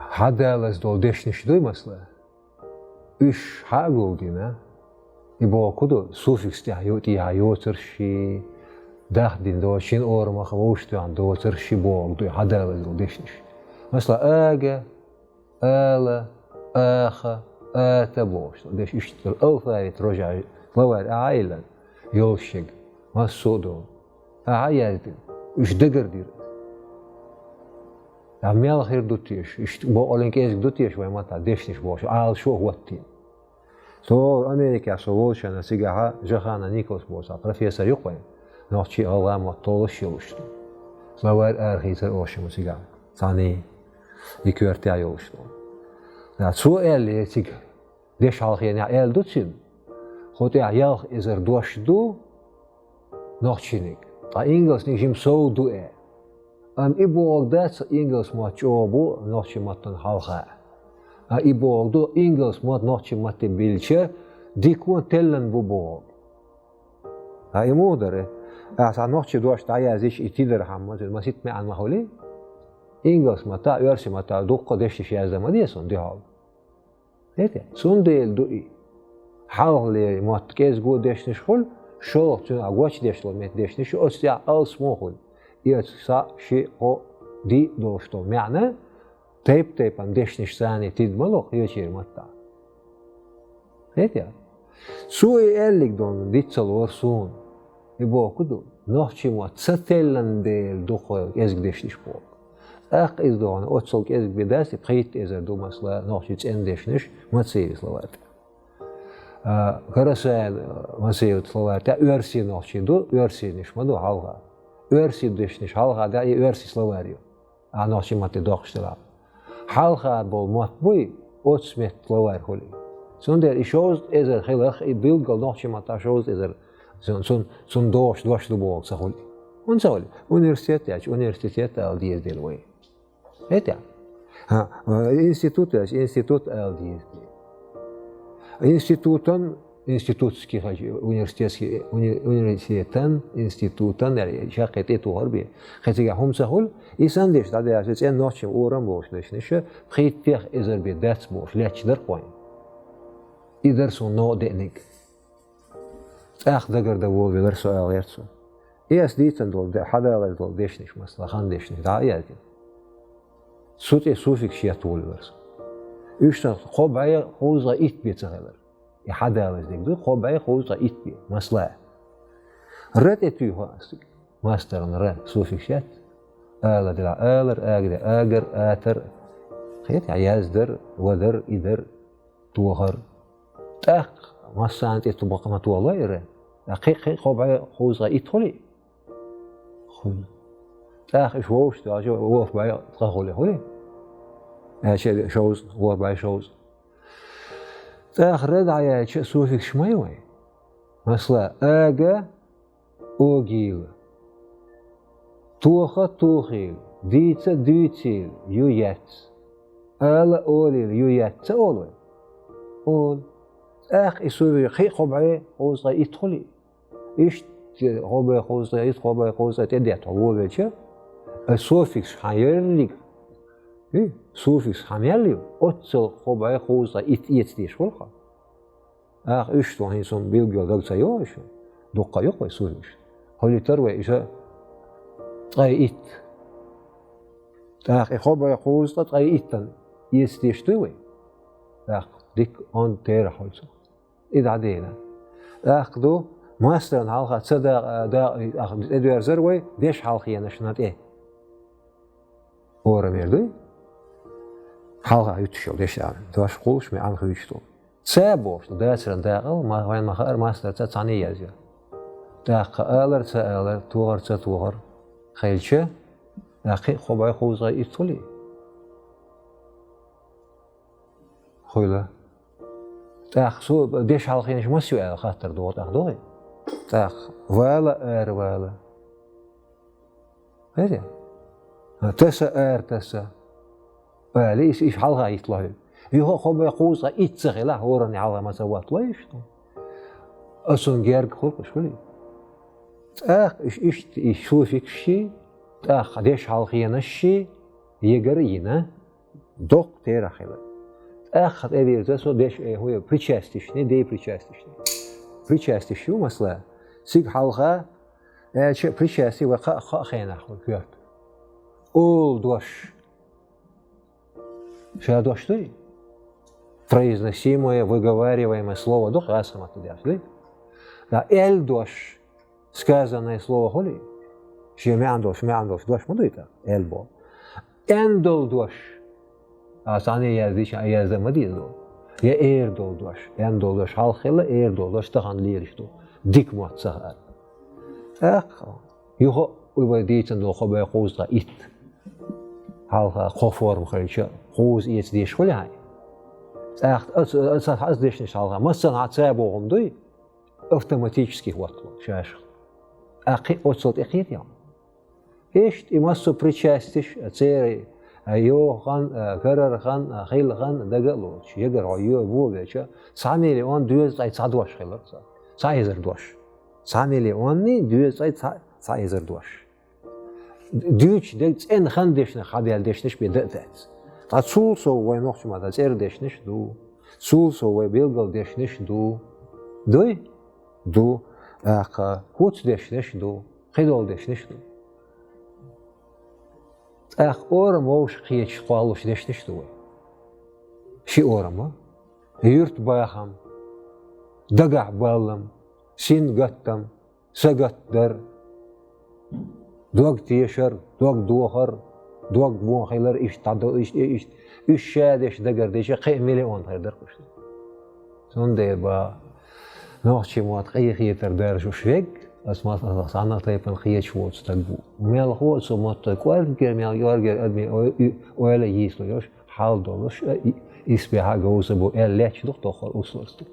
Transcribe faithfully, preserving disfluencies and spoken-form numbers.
Хьадалаза долу дешнаш дуй, масала? Уьш хьа а гулдина, и боху ду, суффикс тӀехь ю-, тӀехьа йоцурш ши, дахдина доцу шина орамах вовшахтоьхна доцурш ши боху ду и хьадалаза долу дешнаш. Масала, ага, ала, аха, ата бохуш долу дешнаш. Иштта алфавит рожа, словарь ахьа а йиллина, йолуш шега, массо а долу. Ахьа а яздина. Уьш дагардира. Ткъа мел хир ду теша? Иштта боккъалла кӀезиг ду теша вайн маттахь дешнаш бохуш, Ӏалашо а хӀоттийна. Со Америкехь со волчу хенахь цигахь Жоханна Николс бохуш профессор ю-кх вайн. Нохчийн, гӀалгӀайн мотт толлуш йолуш. Словарь арахийцира оха шимма цигахь. Цхьаьний и коьртехь йолуш. Да, цо аьлла цига, дешхьалхенехь аьлла ду цуьнан, кху тӀехь ялх эзар дош ду нохчийниг, ткъа ингалсниг жима сов ду аьлла. Амма и бохург дац, ингалс мотт чӀогӀа бу нохчийн маттана хьалха. А и бохург ду, ингалс мотт нохчийн матте биллича, дика а, теллина бу бохург. Ткъа и муха дара? Ахьа цхьа нохчийн дош дӀаяздича, и тидархьама, маситта маьӀна ма хуьлий? Ингалс маттахь, оьрсийн маттахь дуккха а дешнаш яздан ма деза суна дуьхьал. Хетий? Цундела ду и. Хьалхалера мотт кӀезиго дешнаш хуьлу, шолгӀа цуьнан гочдеш долу метта дешнаш, оцу тӀехь алсамо хуьлу. И оцу схьа, ши, кхо, диъ долуш долу маьӀна, тайп-тайпана дешнаш царний тида ма ло кхечеран маттахь. Хетий? Цо и аьллиг долу диц ца лору суна. И бохург ду, нохчийн мотт ца теллина дела ду кху кӀезиг дешнаш бохург. ТӀаккха иза догӀна, оццул кӀезиг бен дац, и пхийтта эзар ду, масала, нохчийн цӀена дешнаш Мациевн словарь тӀехь. А, Карасаевн, а, Мациевн словарь тӀехь оьрсийн нохчийн ду, оьрсийнаш ма ду хьалха. Оьрсийн дешнаш хьалха даьхьа, и оьрсийн словарь ю. Ахьа нохчийн матте доккхуш делахь. Хьалха болу мотт буй, оццу метта словарь хуьлу. Цундела и шовзткъа эзар хиларх, и билггал нохчийн маттахь шовзткъа эзар цун, цун, цунна догӀуш дош ду бохург ца хуьлу. ХӀунда ца хуьлу? Университет яьлча, университет ала деза дела вай. Хетий? ХӀа, институт яьлча, институт ала деза дела. Институтан, институтский, хьаьжа, университетский, уни-, университетан, институтан, яра, шаккхе тӀе тухар бен. Кхин цигахь хӀума ца хуьлу, и санна дешнаш дӀадаьлча, цӀена нохчийн орам бохуш дешнаш, пхийттех эзар бен дац бохуш, лаьтташ дара кхойн. И дара суна новкъа деаниг. ТӀаккха дагардан волавелира со, ала гӀерта цо. И ас дийцина долу де-, хьадалаза долу дешнаш, масала, хан дешнаш, дӀа а яздина. Цу тӀе суффикс етта волавелира со. Уьш сан кхо бӀе кхузткъе итт бен ца хилира. И хьадалаза дерг ду, кхо бӀе кхузткъе итт бен, масала. Р тӀе туьйху ас. Мастарна р суффикс етта. Ала делахь алар, ага де агар, атар. Хетий, яздар, вадар, идар, тохар. ТӀаккха массарна тӀе ту бакъ ма толлой р. ТӀаккха кхин а кхо бӀе кхузткъе итт хуьлий? Хуьлу. ТӀаккха уьш вовшахтоьхча, ворхӀ бӀе цкъа хуьлий, хуьлий? Аьлча шовзткъа, ворхӀ бӀе шовзткъа. ТӀаккха р дӀаяьлча суффиксаш ма ю вайн. Масала, ага, огийла. Тоха, тохийла. Дийца, дуьйцийла. Ю, яц. Ала, олийла. Ю, яц ца олу вай? Олу. ТӀаккха и суффикс кхин а кхо бӀе кхузткъе итт хуьлий? Иштта кхо бӀе кхузткъе итт, кхо бӀе кхузткъе тӀедетта хьо волавелча, ай суффиксаш хьан ерриг? И суффиксаш хьан мел ю? Оццул кхо бӀе кхузткъе итт эца дезаш хуьлу хьо. ТӀаккха уьш ду хӀинца суна билггал даг ца йогӀу шуна. Дуккха а ю-кх вай суффиксаш. Хуьлуьйтур вай иза ткъе итт. ТӀаккха и кхо бӀе кхузткъе ткъе иттан эца дезаш дуй вай? ТӀаккха дика онда терахь хуьлу цунах. И дӀадийна. ТӀаккха ду, мастарна хьалха ца дакъа, дакъа, ахь тӀедоьрзура вай дешхьалхенашна тӀе. Орамера дуй? Хьалха хӀуьттуш йолу дешнаш, дош кхуллуш, маьӀна хуьйцуш долу. Ца бохуш ду, дацаран дакъал, ма-, вайн ма хаара мастарца цхьаьний язйо. ТӀаккха алар, ца алар, тохар, ца тохар хилча, тӀаккха кхин а кхо бӀе кхузткъе итт хуьлий? Хуьлу. ТӀаккха цо дешхьалхенаш массо аьлла хаттар догӀу тӀаккха, догӀий? ТӀаккха вала, аравала. Хезий? Таса, аратаса. Али, иш, иш хьалха йитло хьуьга. Юха а кхо бӀе кхузткъе итт ца хилахь, хӀоранна хьалха ма ца ватло иш. Ас цунна герга хуьлу, иш хуьлий? ТӀаккха иш, иштта и суффиксаш ший, тӀаккха дешхьалхенаш ший, егар а йина. Доккха терахь хилар. ТӀаккха тӀевирза со деш, э, хӀу, причастишни, деепричастишни. Причастиш ю, масала, цига хьалха, аьлча, причастие вай кхаа, кхаа хенахь вай коьрта. Ола дош. Ша дош дуй? Произносимое, выговариваемое слово ду, хасамат деш дуй? Да, аьлла дош. Сказанное слово хуьлий? Шен маьӀна долуш, маьӀна долуш дош ма дуй тӀаккха, аьлла боху. Аьнна долу дош. А цхьанне яздича, а яздан ма деза. Я эр долу дош. Аьнна долу дош хьалха хилла, эр долу дош тахана лелаш ду. Дика мотт ца хаьара. ТӀаккха юха а вай дийцина долу кхо бӀе кхузткъа итт. Хьалха кхо форма хилча, кхузза эца дезаш хуьлу хьайн. ТӀаккха аса, аса, аса дешнаш хьалха. Массанхьа хьан ца боху хӀума дуй? Автоматически хӀоттало шаьш. Аккхи оццул тӀекхетий хьуна? Иштта и массо а причастиш, а, церан, а, йоха хан, а, карара хан, а, хилла хан дага а лоцуш, ягар хьо йо-, вон велча, цхьа миллион доьзткъе цхьа дош хилар цара. Цхьа эзар дош. Цхьа миллионний доьзткъе цхьа, цхьа эзар дош. Дуьйцуш дерг цӀена хан дешнах хьабаьлла дешнаш бен дан а дац. Ткъа цул сов вай нохчийн маттахь цӀера дешнаш ду. Цул сов вай билггал дешнаш ду. Дуй? Ду. ТӀаккха хӀуц дешнаш ду. Кхидолу дешнаш ду. ТӀаккха орам вовшах кхеташ кхоллалуш дешнаш ду вай. Ши орам а. Юьртбахам, дагахь баллам, сингаттам, сагатдар, дог тешар, дог дохар, дог бон хилар, иштта дӀадо, иштта, иштта, уьш ша деш дагар деча кхин а миллион хир дара уьш. Цундела бан, нохчийн мотт къехетар даржош верг, ас ма-, ас цхьана а тайпана кхеташ воцу стаг ву. Мелхо а цу маттан кӀоргера, мел кӀоргера адамийн ой-, ой-, ойла йийцалуш, хьал долуш, а, и-, исбаьхьа говза бу аьлла лаьтташ ду-кх тоххара условица.